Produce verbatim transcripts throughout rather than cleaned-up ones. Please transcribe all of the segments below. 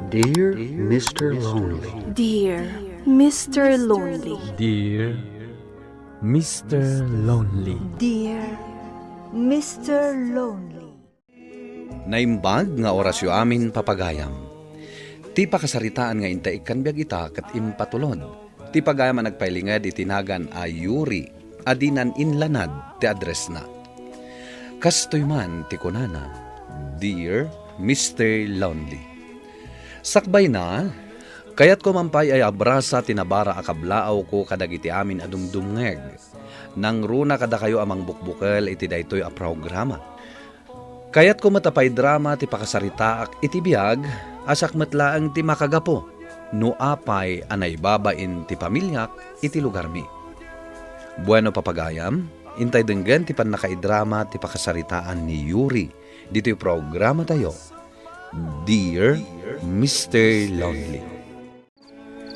Dear Mister Lonely. Dear Mister Lonely. Dear Mister Lonely. Dear Mister Lonely. Naimbag nga orasyo amin, papagayam. Ti pakasaritaan nga intaikkan biag ita ket impatulod ti pagayam a nagpailinged iti nagan a Yuri a dinan inlanad ti addressna. Kastoy man ti kunana, "Dear Mister Lonely." Sakbayna, kayatko man pay a iabrasa ti nabara a kablaawko kadagiti amin a dumdumngeg. Nangruna kadakayo a mangbukbukel iti daytoy a programa. Kayatko met a paidrama ti pakasaritaak iti biag a siak met laeng ti makagapu no apay a naibabain ti pamiliak iti lugarmi. Bueno, papagayam, intay denggen ti pannakaidrama ti pakasaritaan ni Yuri ditoy programatayo, Dear Mister Lonely.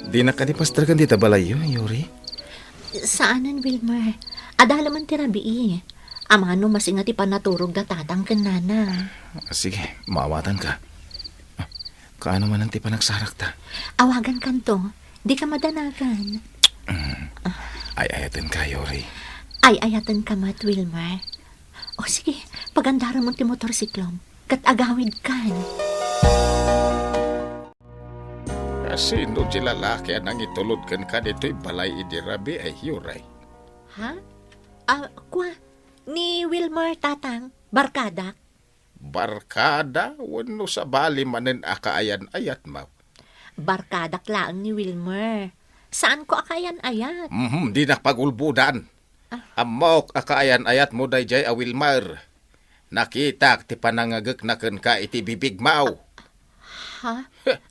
Dinak kadi pasterken dita balayyo, Yuri? Saanen, Wilmer. Adda laeng ti rabii. Amangan no masinga ti pannaturogda tatang ken nana. Ah, sige, maawatanka. Ah, kaano manen ti panagsarakta? Awagankanto. Dika madanagan. Mm. Ay-ayatenka, Yuri. Ay-ayatenka met, Wilmer. O sige, pagandaramon ti motorsiklom. Ket agawidkan. Sino ti lalaki a nangitulod kenka ditoy balay idi rabii, Yuri? Ha? Ah, kua, ni Wilmer, tatang, barkadak. Barkada wenno sabali manen a kaayan-ayatmo? Barkadak laeng ni Wilmer. Saanko a kaayan-ayat. Mhm, dinak pagulbodan. Ah. Ammok a kaayan-ayatmo daydiay a Wilmer. Nakitak ti panangngegekna kenka iti bibigmo. Ha?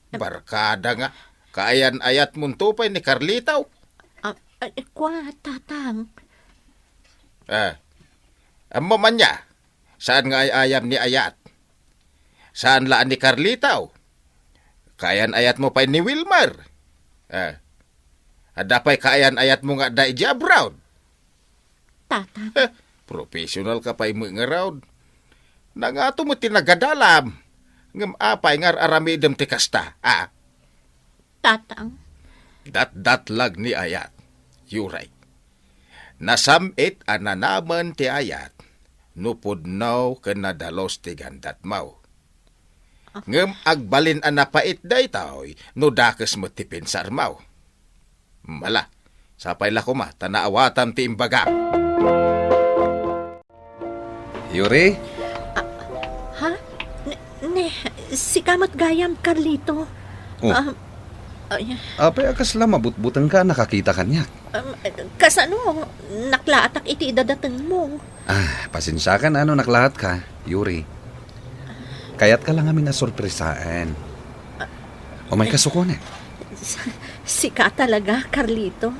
Barkada nga, kaayan-ayatmonto pay ni Carlito. Ah, eh, kua, tatang. Eh, ammom ania? Saan nga ay-ayam ni Ayat? Saan la a ni Carlito? Kaayan-ayatmo pay ni Wilmer. Eh, adda pay kaayan-ayatmo nga adda idiay abroad? Tatang. Eh, professional ka pay met ngarud. Nangato met ti nagadalam. Ngem apay nga ar-aramidem ti kasta, a? Tatang. Datdatlag ni Ayat. Yuray. Nasam-it a nanamen ti Ayat no pudno ken nadalus ti gandatmo. Ah. Ngem agbalin a napait daytoy no dakes met ti pensarmo. Mala, sapay la koma ta naawatam ti imbagam. Yuri? Ah, ha? Ne, ne, sika met gayam, Carlito. Oh. Ah, ay. Apay a kasla mabutbutengka a nakakita kaniak? Um, kasano? Naklaatak iti idadatengmo. Ah, pasensiakan a no naklaatka, Yuri. Kayatka la ngamin a sorpresaen. Umayka sukonen. Sika talaga, Carlito.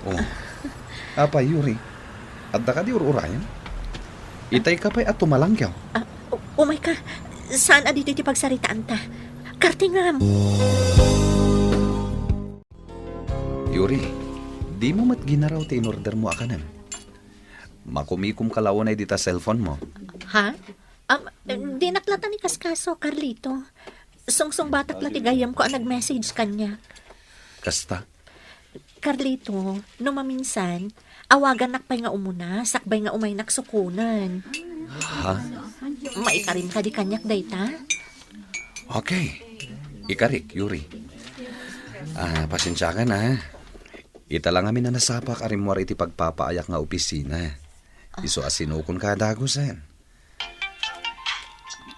Oh. Apay, Yuri? Adda kadi ur-urayan? Itayka pay a tumalangkew. Ah, u-, umayka. Saan a ditoy ti pagsaritaanta? Kartingam! Yuri, dimo met ginaraw ti inordermo a kanem? Makumikomka la unay dita cellphonemo. Ha? Am, dinak latta ni kaskaso, Carlito. Sungsungbatak la ti gayyemko a nag-message kaniak. Kasta? Carlito, no maminsan, awagannak pay nga umuna, sakbay nga umaynak sukonen. Ha? Maikarim kadi kaniak dayta? Okay. Ikarik, Yuri. Ah, pasensiakan, ah. Ita la ngamin a nasapak a rimmuar iti pagpapaayak nga opisina. Isu a sinukonka a dagusen.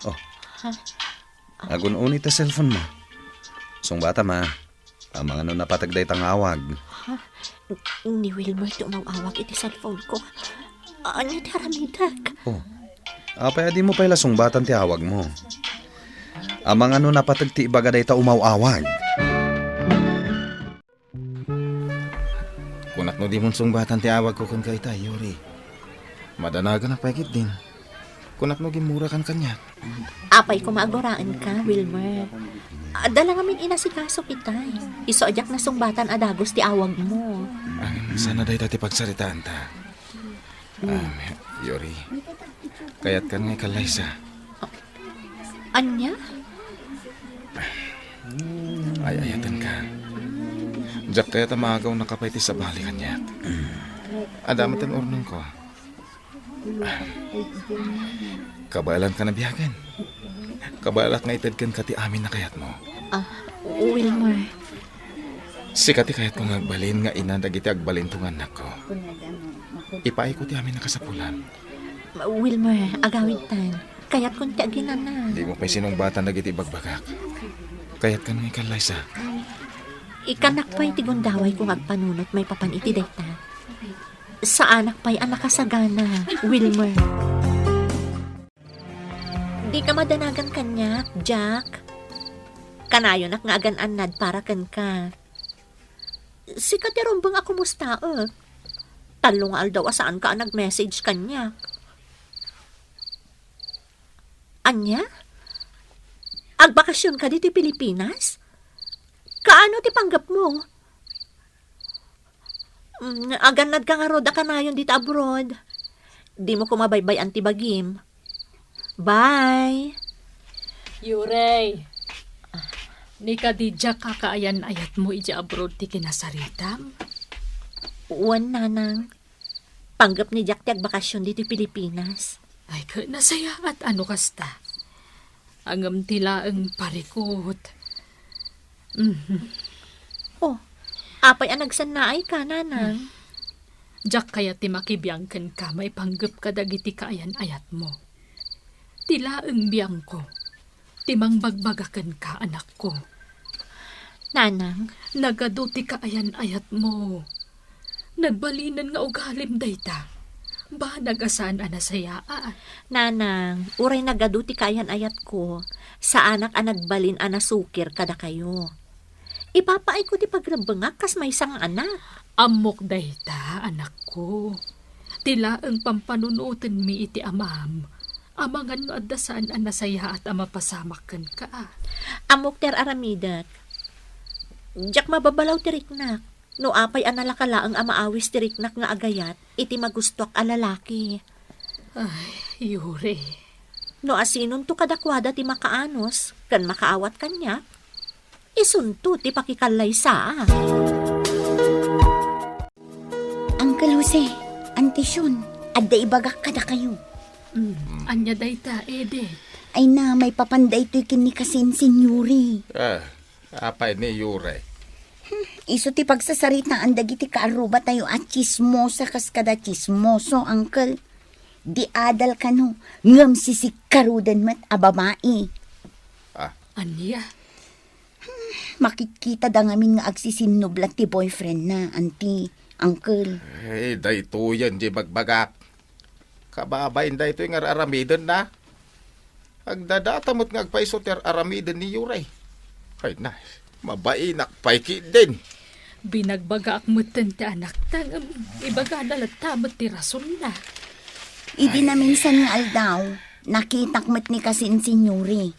Oh. Ha? Agun-uni ta cellphonemo. Sungbatam, a. Amangan no napateg dayta nga awag. Ha? Ni Wilmer ti umaw-awag iti cellphoneko. Ania ti aramidek? Oh. Apay a dimo pay la sungbatan ti awagmo? Amangan no napateg ti ibaga dayta umaw-awag. Kunak no dimon sungbatan ti awagko kenka ita, Yuri. Madanagan a pay ketdin. Kunak no gimmurakan kaniak. Apay koma a guraenka, Wilmer. Adda la ngamin inasikasok itay. Isu a diak nasungbatan a dagus ti awagmo. Saan a dayta ti pagsaritaanta? Ah, Yuri, kayatkan nga ikallaysa. Ania? Ay-ayatenka. Diak kayat a maagawnaka pay ti sabali kaniak. Adda met ti urnongko. Kabaelanka a biagen. Kabaelak nga ited kenka ti amin a kayatmo. Ah, Wilmer. Sika ti kayatko nga agbalin nga ina dagiti agbalinto nga annakko. Ipaayko ti amin a kasapulan. Wilmer, agawidtan. Kayatkon ti aginana. Dimo pay sinungbatan dagiti ibagbagak. Kayatkan nga ikallaysa. Ikkanak pay ti gundawayko nga agpanunot maipapan iti dayta. Saanak pay a nakasagana, Wilmer. Dika madanagan kaniak, Jack. Kanayonak nga agan-annad para kenka. Sika ti rumbeng a kumustaek. Tallo nga aldaw a saanka a nag-message kaniak. Ania? Agbakasionka ditoy Pilipinas? Kaano ti panggepmo? Mm, agannadka ngarud a kanayon dita abroad. Dimo koma baybay-an ti bagim. Bye. Yurey, ni kadi diak a kaayan-ayatmo idiay abroad ti kinasaritam? Wen, nanang. Panggep ni Jack ti agbakasion ditoy Pilipinas. Ay, ket nasayaat a no kasta. Ngem ti laeng parikut. Mhm. Oh, apay a nagsannaayka, nanang? Diak kayat ti makibiang kenka maipanggep kadagiti kaayan-ayatmo. Ti laeng biangko ti mangbagbaga kenka, anakko. Nanang. Nagadu ti kaayan-ayatmo. Nagbalinen nga ugalim dayta. Banag a saan a nasayaat. Nanang, uray nagadu ti kaayan-ayatko, saanak a nagbalin a nasukir kadakayo. Ipapaayko ti pagrebbengak kas maysa nga anak. Ammok dayta, anakko. Ti laeng pampanunotenmi iti amam, amangan no adda saan a nasayaat a mapasamak kenka. Ammok ti ar-aramidek. Diak mababalaw ti riknak. No apay a nalaka laeng a maawis ti riknak nga agayat iti magustoak a lalaki. Ay, Yuri. No asinonto kadakuada ti makaanus ken makaawat kaniak, isunto ti pakikallaysaa. Uncle Jose, Auntie Shon, adda ibagak kadakayo. Mm, ania dayta, Edith? Ay na, maipapan daytoy ken ni kasin Senyori. Ah, apay ni Yuri? Hmm, isu ti pagsasaritaan dagiti kaarrubatayo a tsismosa kas kada tsismoso, uncle. Di adal kano, ngem sisikkaruden met a babai. Ah. Ania? Hmm, makitkita da ngamin nga agsisinnubla ti boyfriend na, auntie, uncle. Eh, daytoyen ti bagbagak. Kababain daytoy nga ar-aramiden na. Agdadata met nga agpayso ti ar-aramiden ni Yuri. Ay na, mabainak pay ketdin. Binagbagaak metten ti anakta, ngem ibagana latta met ti rasonna. Idi naminsan nga aldaw, nakitak met ni kasin Senyori.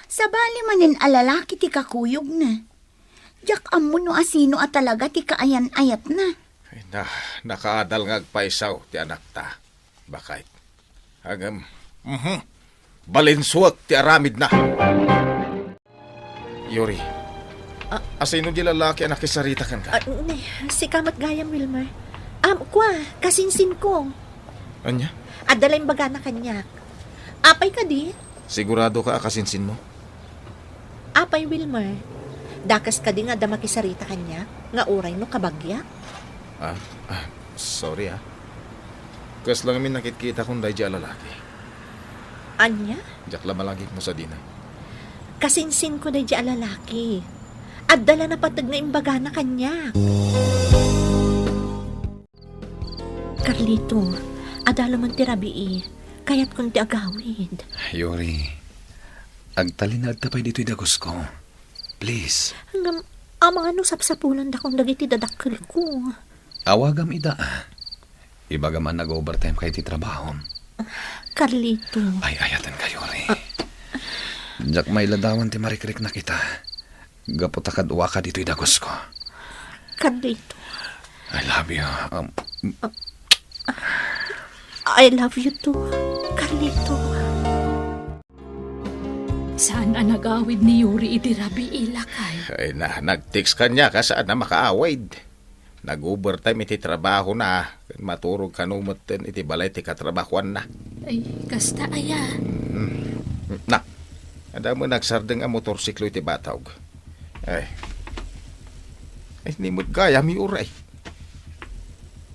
Sabali manen a lalaki ti kakuyogna. Diak ammo no asino a talaga ti kaayan-ayatna. Ay na, nakaadal nga agpayso ti anakta. Bakay. Agam, mhm. Balinsuak ti aramidna. Yuri. Ah. Asino di lalaki a nakisarita kenka? Ah, ne, sika met gayam, Wilmer. Am, kua, kasinsinko. Ania? Adda la imbagana kaniak. Apay kadi? Sigurado ka a kasinsinmo? Apay, Wilmer, dakes kadi nga adda makisarita kaniak nga uray no kabagyak? Ah, ah, sorry, ah. Kasla ngamin nakitkitakon daydi a lalaki. Ania? Diak la malagipmo sadina. Kasinsinko daydi a lalaki. Adda la napateg nga imbagana kaniak. Carlito, adda la man ti rabii. Kayatkon ti agawid. Yuri, agtalinaedta pay ditoy dagusko. Please. Ngem, amano sapsapulendakon dagiti dadakkelko? Awagam ida, ah. Ibagam a nag-overtime ka iti trabahom. Carlito. Ay-ayatenka, Yuri. Ah. Diak mailadawan ti marikriknak ita. Gapu ta kaduaka ditoy dagusko. Carlito. I love you. Um, I love you too, Carlito. Saan a nagawid ni Yuri iti rabii, lakay? Ay na, nag-text kaniak a saan a makaawid. Nag-overtime iti trabahona, ken maturog kano metten iti balay ti katrabahoanna. Ay, kasta aya. Mm. Na, adda met nagsardeng a motorsiklo iti batog. Ay. Ay, ni met gayam, Yuri.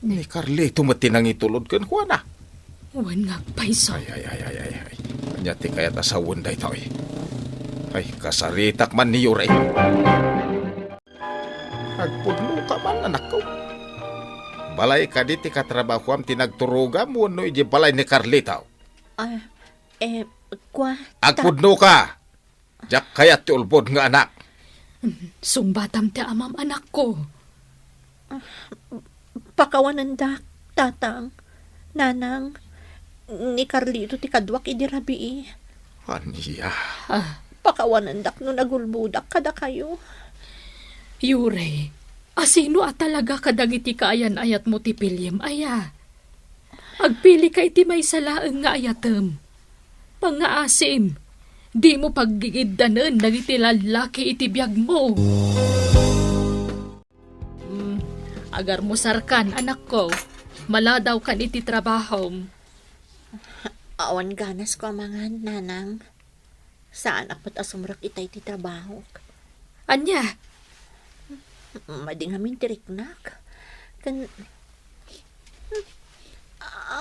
Ni Carlito met ti nangitulod kenkuana. Wen nga agpayso. Ay, ay, ay, ay, ay, ay. Ania ti kayat a sawen daytoy? Ay, kasaritak man ni Yuri. Agpudno ka man, anakko. Balay kadi ti katrabahoam ti nagturogam wenno idiay balay ni Carlito? Ah, eh, kua, ta- Agpudno ka! Diak kayat ti ulbod nga anak. Sungbatam ti amam, anakko. Pakawanendak, Tatang, Nanang, ni Carlito ti kaduak idi rabii. Ania? Ah. Pakawanendak no nagulbodak kadakayo. Yuri, asino a talaga kadagiti kaayan-ayatmo ti piliem aya? Agpilika iti maysa laeng nga ayatem. Pangngaasim, dimo paggigiddanen dagiti lallaki iti biagmo. Mm, agarmusarkan, anakko. Maladawkan iti trabahom. Awan ganasko a mangan, Nanang. Saanak met a sumrek itay ti trabahok. Ania? Madi ngamin ti riknak. Ken,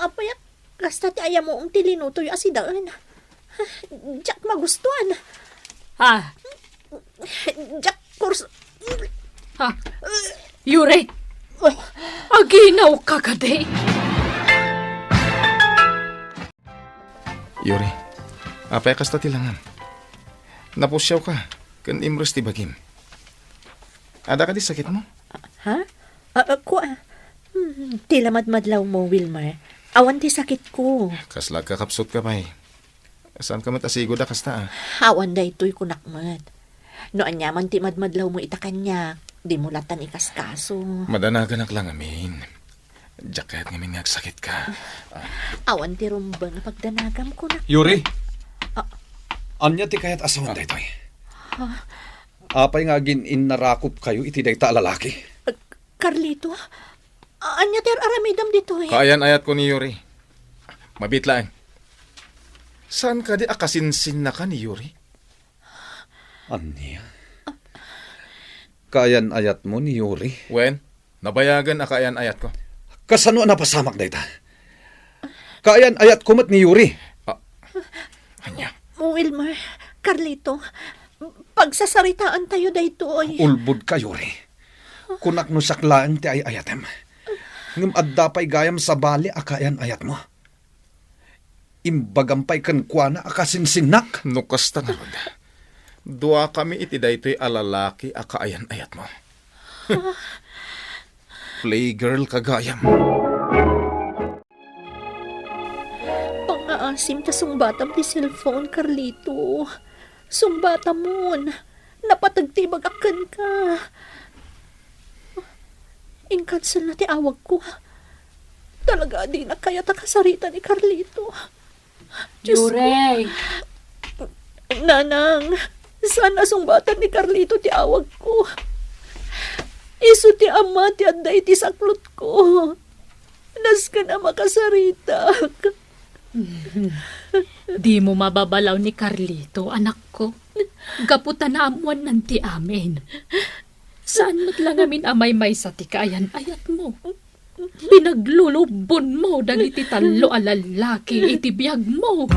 apay a kasta ti ayamuem ti linutoyo a sidaen? Diak magustuan. Ha? Diak kurs- Ha? Yuri? Aginawka kadi? Yuri, apay a kasta ti langam? Napusiawka, ken imres ti bagim. Adda kadi sakitmo? Ha? Ah, ah, kua. Hmm, ti la madmadlawmo, Wilmer. Awan ti sakitko. Kasla agkakapsutka pay. Saanka met a sigud a kasta, ah. Awan daytoy, kunak met. No aniaman ti madmadlawmo ita kaniak, dimo lattan ikaskaso. Madanaganak la ngamin. Diak kayat ngamin nga agsakitka. Awan ti rumbeng a pagdanagam, kunak. Yuri! Ah. Ania ti kayat a sawen daytoy? Ah. Apay nga agin-innarakupkayo iti dayta a lalaki? Ah, Carlito? Ania ti ar-aramidem ditoy? Kaayan-ayatko ni Yuri. Mabiit laeng. Saan kadi a kasinsinnaka ni Yuri? Ania? Kaayan-ayatmo ni Yuri? Wen, nabayagen a kaayan-ayatko. Kasano a napasamak dayta? Kaayan-ayatko met ni Yuri. Ah, ania? Wilmer, Carlito, pagsasaritaantayo daytoy. Ulbodka, Yuri. Kunak no siak laeng ti ay-ayatem. Ngem adda pay gayam sabali a kaayan-ayatmo. Imbagam pay kenkuana a kasinsinnak. No kasta ngarud, duakami iti daytoy a lalaki a kaayan-ayatmo. Playgirl ka gayam. Pangngaasim ta sungbatam ti cellphone, Carlito. Sungbatamon. Napateg ti ibagak kenka. Inkanselna ti awagko. Talaga a dinak kayat a kasarita ni Carlito. Diyos ko. Yuri! Nanang, saan a sungbatan ni Carlito ti awagko. Isu ti ama ti adda iti saklotko. Nasken a makasaritak. Dimo mababalaw ni Carlito, anakko. Gapu ta naammoannan ti amin. Saan met la ngamin a maymaysa ti kaayan-ayatmo. Pinaglulubonmo dagiti tallo a lallaki iti biagmo.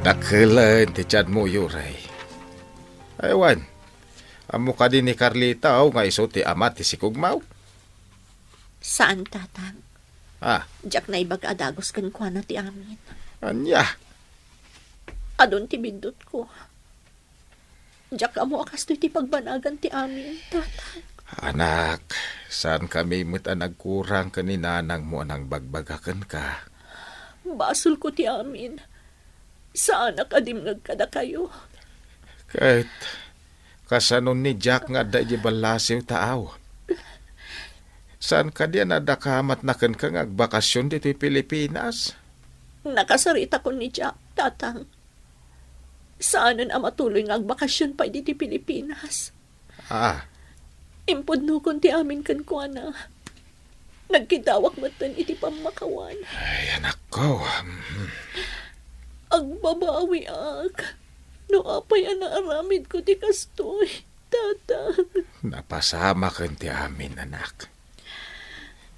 Dakelen ti tianmo, Yuri. Ay, wen, ammo kadi ni Carlito nga isu ti ama ti sikugmo? Saan, Tatang. Ah. Diak naibaga a dagus kenkuana ti amin. Ania? Adun ti biddutko. Diak ammo a kastoy ti pagbanagan ti amin, Tatang. Anak, saankami met a nagkurang ken ni nanangmo a nangbagbaga kenka. Basolko ti amin. Saanak a dimngeg kadakayo. Ket kasano ni Jack nga adda idiay ballasiw, taaw? Saan kadi a nadakamatna kenka nga agbakasyon ditoy Pilipinas? Nakasaritakon ni Jack, Tatang. Saanen a matuloy nga agbakasyon pay ditoy Pilipinas. Ah. Impudnokon ti amin kenkuana. Nagkidawak metten iti pammakawan. Ay, anakko. Mhm. Agbabawiak. No apay a naaramidko ti kastoy, Tatang. Napasamaken ti amin, anak.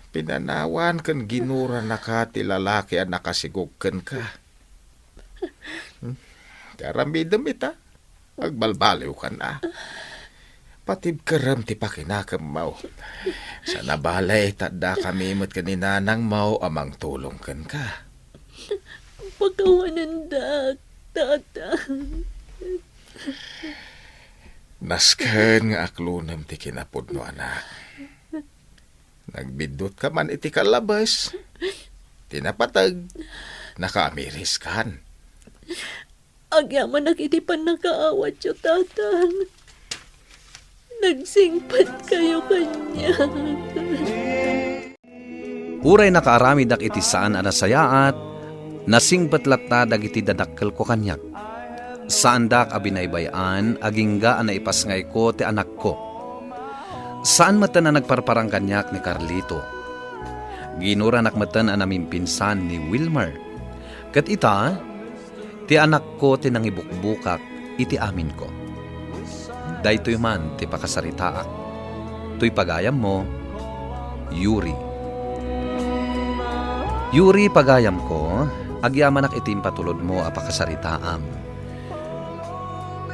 Pinanawan ken ginuranaka ti lalaki a nakasigog kenka. Hmm? Ti aramidem ita, agbalbaliwkan a. Patibkerem ti pakinakemmo. Sana balay, ta addakami met ken ni nanangmo a mangtulong kenka. Pakawanendak, Tatang. Nasken nga aklonem ti kinapudno, anak. Nagbiddutka man iti kallabes. Ti napateg, nakaamiriskan. Agyamanak iti pannakaawatyo, Tatang. Nagsingpetkayo kaniak. Uray nakaaramidak iti saan a nasayaat, nasingpet latta dagiti dadakkelko kaniak. Saandak a binaybay-an agingga a naipasngayko ti anakko. Saan metten a nagparparang kaniak ni Carlito. Ginuranak metten a namimpinsan ni Wilmer. Ket ita, ti anakko ti nangibukbukak iti aminko. Daytoy man ti pakasaritaak. Toy pagayammo, Yuri. Yuri, pagayamko, agyamanak iti impatulodmo a pakasaritaam.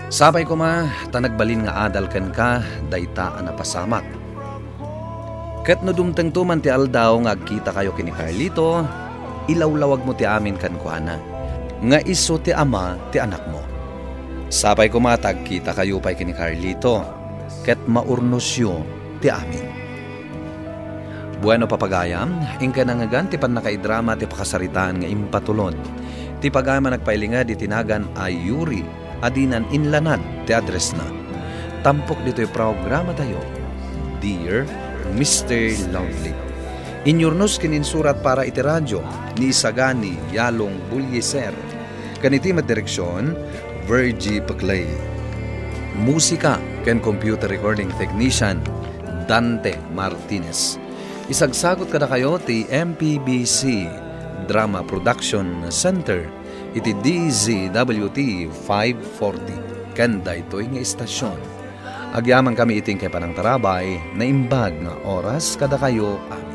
Sapay koma ta nagbalin nga adal kenka dayta a napasamak. Ket no dumtengto man ti aldaw nga agkitakayo ken ni Carlito, ilawlawagmo ti amin kenkuana, nga isu ti ama ti anakmo. Sapay koma ta agkitakayo pay ken ni Carlito, ket maurnosyo ti amin. Bueno, papagayam, inka nangngegan ti pannakaidrama ti pakasaritaan nga impatulod. Ti pagayam a nagpailinged iti nagan a Yuri a dinan inlanad ti addressna. Tampok ditoy programatayo, Dear Mister Lovely. Inyurnos ken insurat para iti radyo ni Isagani Yalong Bulliser. Ken iti met direksion, Virgie Peclay. Musika ken computer recording technician, Dante Martinez. Isagsagut kadakayo ti M P B C Drama Production Center iti D Z W T five forty ken daytoy nga istasyon. Agyamankami iti inkay panangtarabay, naimbag nga oras kadakayo amin.